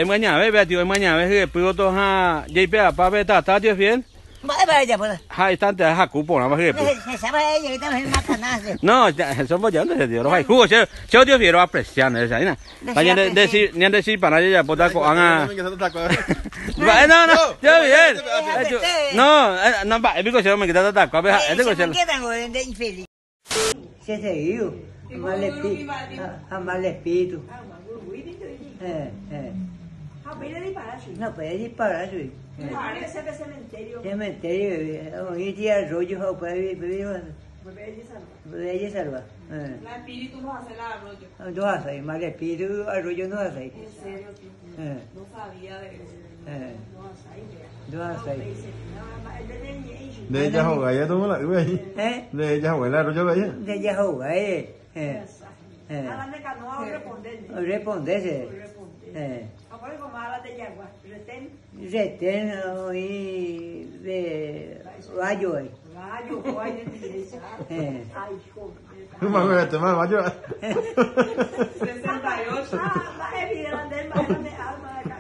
Emyañave péa tio, emyañave hyepy gotyo ha jaipe'apa pe tata tio Fidel. Mba'épa rejapóta? Ha instante haku porãva hyepy. Hechápa jeýta pe macanás. No, eso mbojántese che tio, rohayhúvo che, che tio Fidel roaprecia nde hecha hína. Ha ñande nde si ñande si para jajapóta ko'ág̃a. Mba'e no no, tio Fidel. No, no mba'e piko che romoinkéta tatakuápe ha'énte ko che. Nde infeliz. Che seguido, mal espíritu, ha mal espíritu. No puede disparar, sí. Cementerio, oĩ ti arroyo ha upéva upéva salva. La espíritu no hace la arroyo. No hace, mal espíritu arroyo no hace. En serio, tío. No sabía de eso. No hace. No hace. De ella jugaba, ya tuvo la uva ahí. ¿Eh? De ella jugaba el arroyo ahí. De ella jugaba, eh. Hablan de canoa o responder. Respondese. Ahora como hablan de yagua, retén. Retén oí de Bayo. Bayo, guay, de Ay, hijo. No me tema Bayo. 68. Ah, va evidente, va de alma de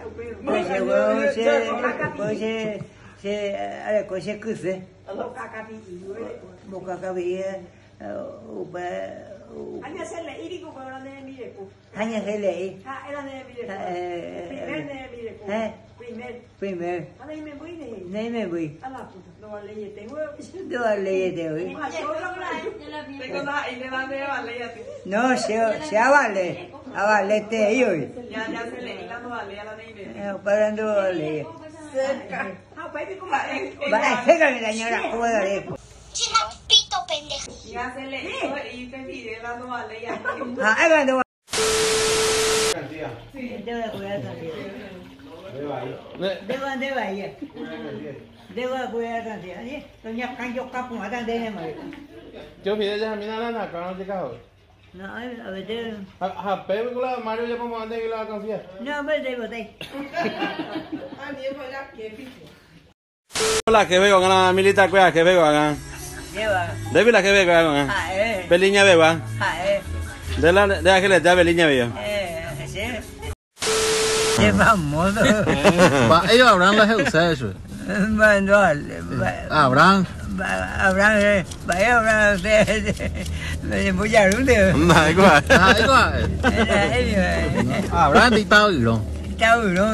Che, che, areko che kyse. Mokakapi'i upe. Ha ñasẽle'íriko upéva ne rembireko. Ha ñasẽle'i. Ha'éra ne rembireko. Primer ne rembireko. Primer. Primer. Ha naimembýi ne he'i. Naimembýi. A la puta. Ndovaleiete voi. Ndovaleiete voi. Peko ndaha'éi nde ndevaléi aty. No, che, che avale. Avaletei voi. Ya ñasẽle'i la ndovaléi la neimembýi. Upéva ndovaléi. Cerca. Ha upéi piko mba'e. Mba'e cerca mi daño la cueva de. Pito pendejo. Ñasẽle'i he'i pe Fidel la ndovaléi aty. Ha'éva ndovaléi. Yo Fidel ya mira la acá no llega hoy. No, a veces. Ja, pe la Mario ya como antes que la alcancía. No, pero te boté. La que veo acá, militar cueva que veo acá. Lleva. Debe la que veo acá. Ah, eh. Beliña beba. Ah, eh. De la de que le da Beliña beba. Sí. Qué famoso. Va, ellos habrán la ustedes eso. Bueno, Abraham. Abraham, vaya Abraham, usted, me voy a rude. No, igual. Ah, igual. Abraham y Tauro. Tauro.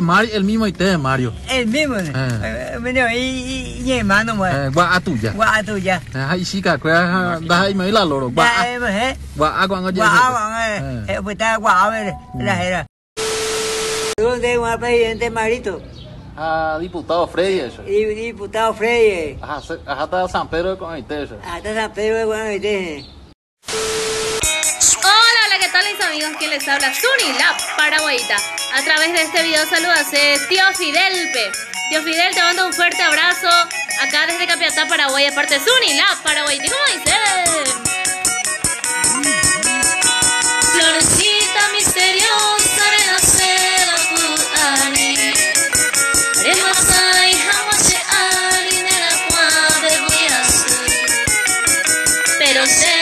Mario, el mismo y de Mario. El mismo. Bueno, y hermano, Guau tuya. Guau tuya. Ay, chica, cuál da ahí me la loro. Guau. Guau, cuando llegue. Guau, pues está guau, la era. ¿Dónde va el presidente Marito? Ah, diputado Freddy eso. Y diputado Freddy. Ajá, ajá, está San Pedro de Guanajuato eso. Ajá, está San Pedro de Guanajuato. Hola, hola, ¿qué tal mis amigos? ¿Quién les habla? Zuni, la paraguayita. A través de este video saludas tío Fidel P. Tío Fidel, te mando un fuerte abrazo acá desde Capiatá, Paraguay, aparte Zuni, la paraguayita. ¿Cómo dice? Florcita misteriosa de la seda tu Pero sé.